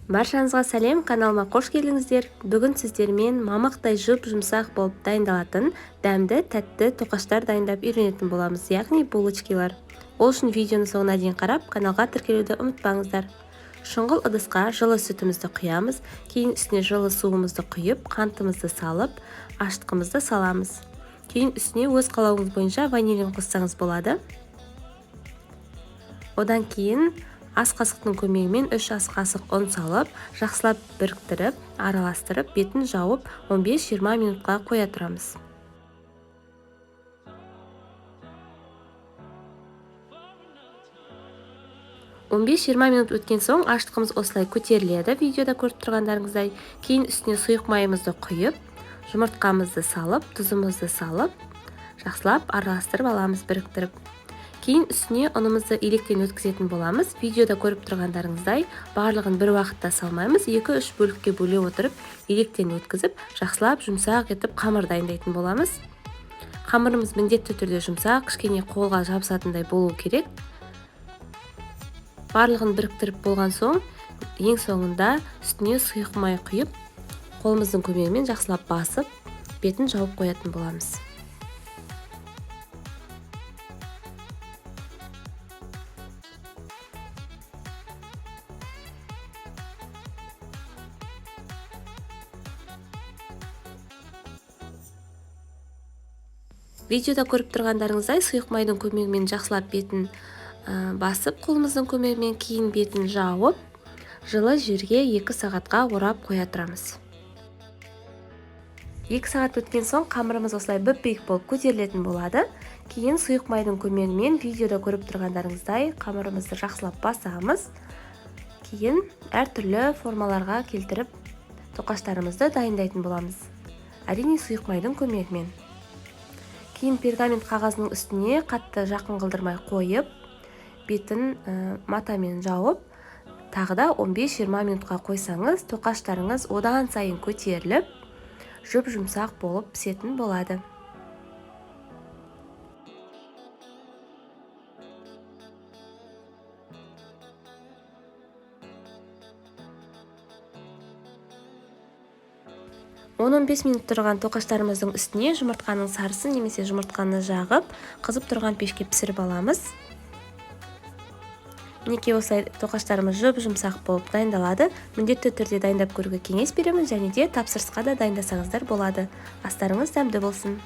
Баршаңызға сәлем, каналыма қош келдіңіздер. Бүгін сіздермен мамықтай жұп-жұмсақ болып дайындалатын дәмді, тәтті тоқаштар дайындап үйренетін боламыз, яғни булочкилар. Ол үшін видеоны соңына дейін қарап, каналға тіркелуді ұмытпаңыздар. Шұңғыл ыдысқа жылы сүтімізді құямыз, кейін үстіне жылы суымызды құйып, қантымызды салып, ашытқымызды саламыз. Кейін үстіне өз қалауыңыз бойынша ванилин қоссаңыз болады. Одан кейін ас қасықтың көмегімен 3 ас қасық ұн салып, жақсылап біріктіріп, араластырып, бетін жауып 15-20 минутқа қоя тұрамыз. 15-20 минут өткен соң ашытқымыз осылай көтеріледі, видеода көріп тұрғандарыңыздай. Кейін үстіне сұйық майымызды құйып, жұмыртқамызды салып, тұзымызды салып, жақсылап араластырып аламыз, біріктіріп. Кейін үстіне ұнымызды електен өткізетін боламыз. Видеода көріп тұрғандарыңыздай, барлығын бір уақытта салмаймыз, 2-3 бөлікке бөле отырып, електен өткізіп, жақсылап жұмсақ етіп қамыр дайындайтын боламыз. Қамырымыз міндетті түрде жұмсақ, кішкене қолға жабысатындай болу керек. Барлығын біріктіріп болған соң, ең соңында үстіне сұйық май құйып, қолымыздың көмегімен жақсылап басып, бетін жауып қоятын боламыз. Видеода көріп тұрғандарыңыздай, сұйық майдың көмегімен жақсылап бетін басып, қолымыздың көмегімен кейін бетін жауып, жылы жерге 2 сағатқа орап қоя тұрамыз. 2 сағат өткен соң қамырымыз осылай бүп-биік болып көтерілетін болады. Кейін сұйық майдың көмегімен видеода көріп тұрғандарыңыздай қамырымызды жақсылап басамыз. Кейін әртүрлі формаларға келтіріп тоқаштарымызды дайындайтын боламыз. Әрине сұйық майдың көмегімен. Кейін пергамент қағазының үстіне қатты жақын қылдырмай қойып, бетін матамен жауып, тағы да 15-20 минутқа қойсаңыз, тоқаштарыңыз одан сайын көтеріліп, жұп-жұмсақ болып пісетін болады. 10-15 минут тұрған тоқаштарымыздың үстіне жұмыртқаның сарысын немесе жұмыртқаны жағып, қызып тұрған пешке пісіріп аламыз. Мінекей осылай тоқаштарымыз жұп-жұмсақ болып дайындалады. Міндетті түрде дайындап көруге кеңес беремін және де тапсырысқа да дайындасаңыздар болады. Астарыңыз дәмді болсын.